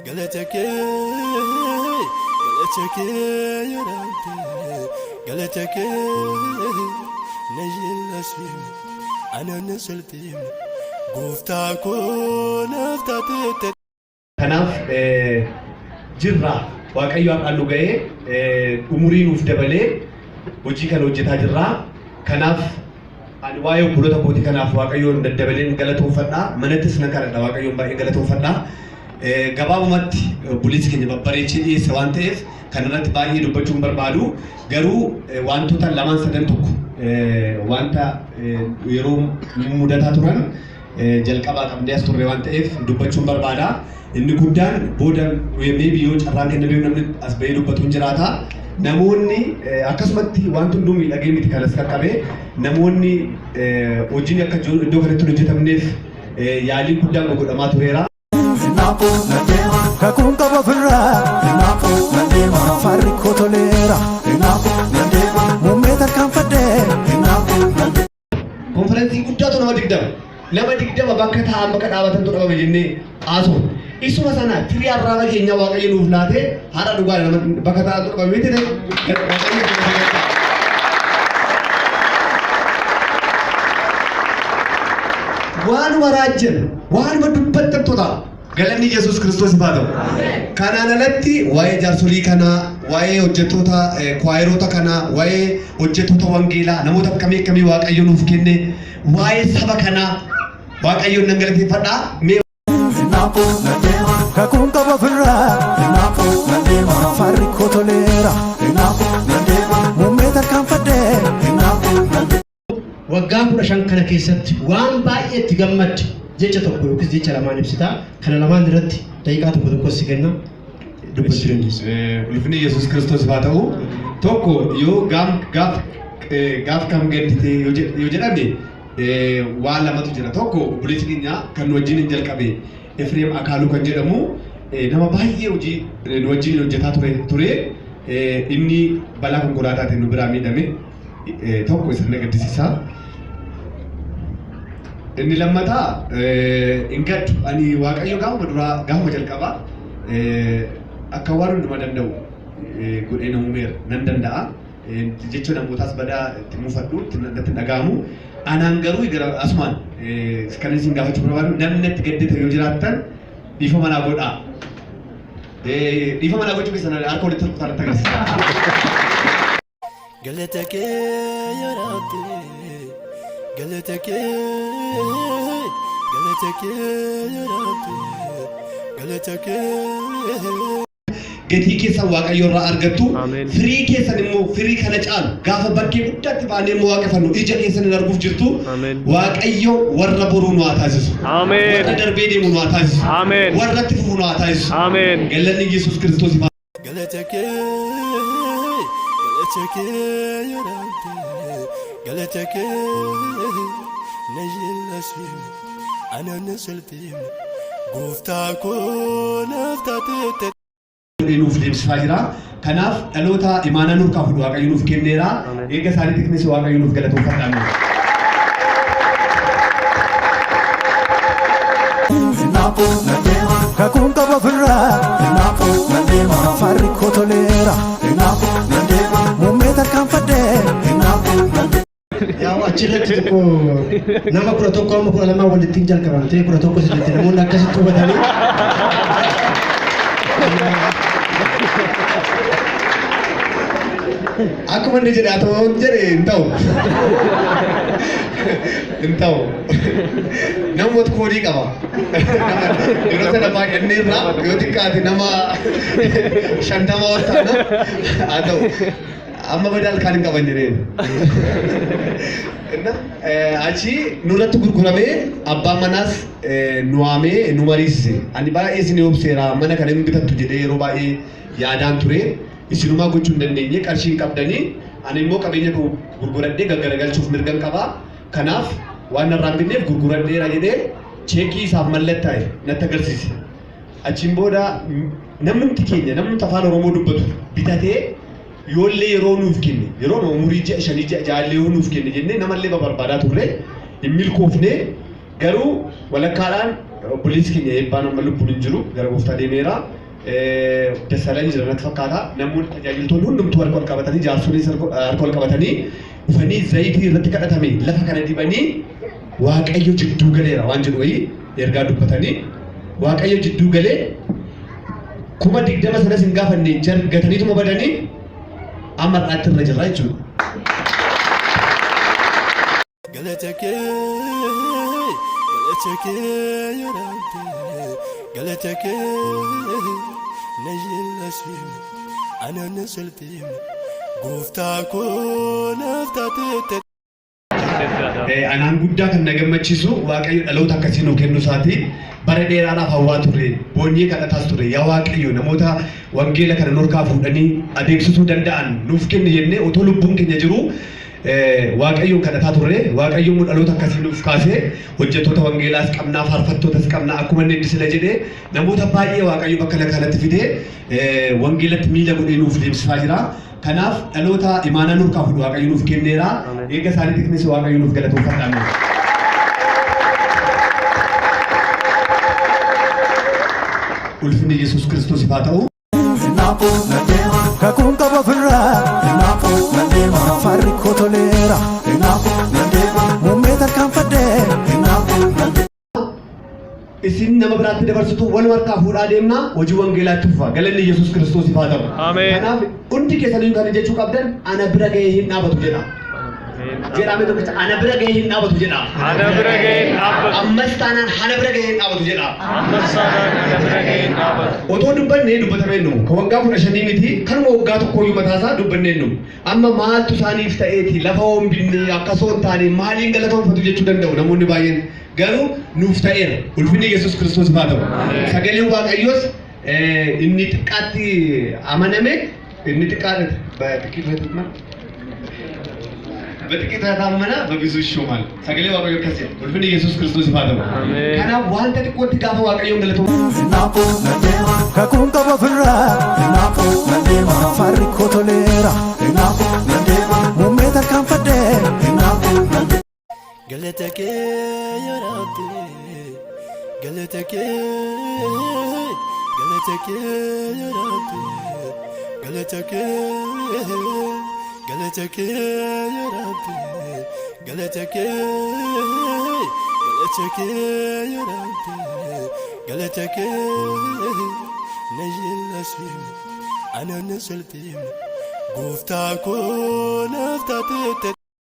Galata kee, galata kee yaa Rabbi, galata kee na yeellasime, ana na salphime, gooftaa koo naaf taateetta. Kanaaf jirra Waaqayyo har'aan nu ga'ee umurii nuuf dabalee hojii kana hojjetaa jirra. Kanaaf ani waa'ee obboloota kootii kanaaf Waaqayyoon daddabaleen galatoonfadha. Manattis nan kadhadha Waaqayyoon baay'ee galatoonfadha. Gabaabumatti obboleessi keenya babbareechee dhiyeesse waan ta'eef kanarratti baay'ee dubbachuu hin barbaadu. Garuu wantoota lamaan sadan tokko wanta yeroo mudataa turan jalqabaa qabnee as turre waan ta'eef dubbachuun barbaada. Inni guddaan booda maybe yoo carraan kennamee namni as bahee dubbatu hin jiraata. Namoonni akkasumatti wanti hunduu miidhagee miti kan as qaqqabe namoonni hojiin akka iddoo kanatti hin hojjetamneef yaaliin guddaan godhamaa tureera. Kakuun qaba ofirraa faarri koo toleera muummee tarkaanfadhee. Konferensii guddaatu nama 20. Nama 20 bakka taa'an bakka dhaabatantu dhabame jennee haasofna. Isuma sana firii arraaba keenyaa Waaqayyo nuuf laatee har'a dhugaa nama bakka taa'antu dhabame miti ta'e Waaqayyo nuuf laatee. Waanuma raajjan, waanuma dubbattantu ta'a. Galanni Yesuus Kiristoos haa ta'u. Kanaan alatti waa'ee jaarsolii kanaa, waa'ee hojjettoota kwaayeroota kanaa, waa'ee hojjettoota wangeelaa, namoota akkamii akkamii Waaqayyo nuuf kenne, waa'ee saba kanaa Waaqayyoon nan galateeffadha. Mee Kakuun qaba ofirraa faarri koo toleera muummee tarkaanfadhee. Waggaa 15 kana keessatti waan baay'ee itti gammadde jecha tokko yookiis jecha lamaan ibsita. Kana lamaan irratti daqiiqaa tokko tokko si kenna dubbachuu dandeessa. Ulfinni Yesuus Kiristoos haa ta'u. Tokko yoo gaaf gaaf gaaf kam gaddite yoo jedhame waan lamatu jira. Tokko obboleessi keenya kan nu wajjin hin jalqabe Efreem Akaaluu kan jedhamu nama baay'ee hojii nu wajjin hojjetaa ture ture. Inni balaa konkolaataatiin nu biraa miidhame. Tokko isa na gaddisiisa. Inni lammataa hin gaddu. Ani Waaqayyo gaafuma duraa gaafuma jalqabaa akka waan hundumaa danda'u godhee na uumeera. Nan danda'a. Jecha namootaas badaa itti muufadhu natti hin dhaga'amu. Anaan garuu gara asumaan kan isin gaafachuu barbaadu namni natti gaddite yoo jiraattan dhiifama naa godhaa. Dhiifama naa gochuu keessan harka walitti rukutaa natti agarsiisa. Galata kee yaa Rabbi, galata kee, galata kee yaa Rabbi, galata kee. Gatii keessan Waaqayyo irraa argattu. Firii keessan immoo firii kana caalu gaafa bakkee guddaatti baanee immoo waaqeffannu ija keessan hin arguuf jirtu. Waaqayyo warra boruu nu haa taasisu. Warra darbee deemu nu haa taasisu. Warra itti fufu nu haa taasisu. Galanni Yesuus Kiristoosiif haa Galata kee, galata kee yaa Rabbi, galata kee na yeellasime, ana na salphime, gooftaa koo naaf taateetta. Godhee nuuf deemsisaa jira. Kanaaf dhaloota imaanaa nurkaa fudhu Waaqayyo nuuf kenneera. Eega isaanii tiknis Waaqayyo nuuf galatoonfadhaa nuuf. Kakuun qaba ofirraa faarri koo toleera muummee tarkaanfadhee. Yaa achirratti tokko nama 11 amma 12 walitti hin jalqabamtee 11 si jette namoonni akkasitti hubatanii. Akkuma inni jedhe haa ta'u jedhe hin ta'u. Hin ta'u. Namoota koodii qaba. Yeroo sana baay'annee irraa yoo xiqqaate nama 50 ol taana haa ta'u. Amma badaa ilkaan hin qaban jedheen. Inna achi nurratti gurguramee abbaan manaas nu waamee nu mariisise. Ani baay'ee isin obseera mana kana hin bitattu jedhee yeroo baay'ee yaadaan ture. Isinumaa gochuu hin dandeenye qarshii hin qabdanii ani immoo qabeenya koo gurguradhee gaggaragalchuuf mirgan qaba. Kanaaf waan narraa hin binneef gurguradheera jedhee cheekii isaaf mallattaa'e natti agarsiise. Achiin booda namnumti keenya namnumti afaan Oromoo dubbatu bitatee yoollee yeroo nuuf kenne yeroo umurii ji'a shanii ji'a ja'allee yoo nuuf kenne jennee namallee babarbaadaa turre hin milkoofne. Garuu walakkaadhaan Obboleessi keenya eebbaan amma lubbuun hin jiru, gara gooftaa deemeera. Dassaalany jira natti fakkaata. Namoonni tajaajiltoonni hundumtuu harka ol qabatanii, jaarsoliin harka ol qabatanii dhufanii zayitii irratti kadhatame lafa kana dibanii, Waaqayyo jidduu galeera waan jedhu wayii ergaa dubbatanii, Waaqayyo jidduu galee 20,000 sanas hin gaafanne, gataniituma badanii amma har'aatti irra jirra jechuudha. Galata kee, galata kee yaa Rabbi, galata kee na yeellasiin ana na salphiin gooftaa koo naaf taateetta. Anaan guddaa kan na gammachiisu Waaqayyo dhaloota akkasii nuu kennuu isaati. Bara dheeraadhaaf hawwaa turre, boonyee kadhataas turre. Yaa Waaqayyo, namoota wangeela kana nurkaa fuudhanii adeemsisuu danda'an nuuf kenni jennee otoo lubbuun keenya jiruu Waaqayyoon kadhataa turre. Waaqayyo immoo dhaloota akkasii nuuf kaasee, hojjettoota wangeelaas qabnaa, faarfattootas qabnaa. Akkuma inni sila jedhee, namoota baay'ee Waaqayyo bakka kanatti fidee wangeelatti miila godhee nuuf deemsisaa jira. Kanaaf dhaloota imaanaa nurkaa fuudhu Waaqayyo nuuf kenneera. Eega isaaniitifis Waaqayyo nuuf galatoonfadhaa. Ulfinni Yesuus Kiristoosiif haa ta'u. Kakuun qaba ofirraa, faarri koo toleera, muummee tarkaanfadhee. Isin nama biraatti dabarsitu, wal harkaa fuudhaa deemnaa, hojii wangeelaatti fufa. Galanni Yesuus Kiristoosiif haa ta'u. Ameen. Kanaaf hundi keessaniyyuu kan jechuu qabdan, ana bira ga'ee hin dhaabatu jedha. Jedhame tokkicha, ana bira ga'ee hin dhaabatu jedha. Ana bira ga'ee hin dhaabbatu. Ammas taanaan ana bira ga'ee hin dhaabatu jedha. Ammas taanaan ana bira ga'ee hin dhaabbatu. Otoo dubbannee dubbatamee nu kan waggaa 15 miti, kanuma waggaa tokkooyyuu mataasaa dubbannee nu amma maaltu isaaniif ta'eeti, lafa hombinne akkasoo hin taane maaliin galatoonfatu jechuu danda'u namoonni baay'een, garuu nuuf ta'eera. Ulfinni Yesuus Kiristoos haa ta'u. Sagaleen Waaqayyoos inni xiqqaatti amaname, inni xiqqaatti በጥቂት የታመነ በብዙ ይሾማል። Sagalee Waaqayyoo akkas jedha. Ulfinni Yesuus Kiristoos haa ta'u. Ameen. Kanaaf wanta xiqqootti gaafa Waaqayyoon galatoon Kakuun qaba ofirraa, faarri koo toleera, muummee tarkaanfadhee. Galata kee yaa Rabbi, galata kee, galata kee yaa Rabbi, galata kee, galata kee yaa Rabbi, galata kee, galata kee yaa Rabbi, galata kee na yeellasiin ana na salphiin gooftaa koo naaf taateetta.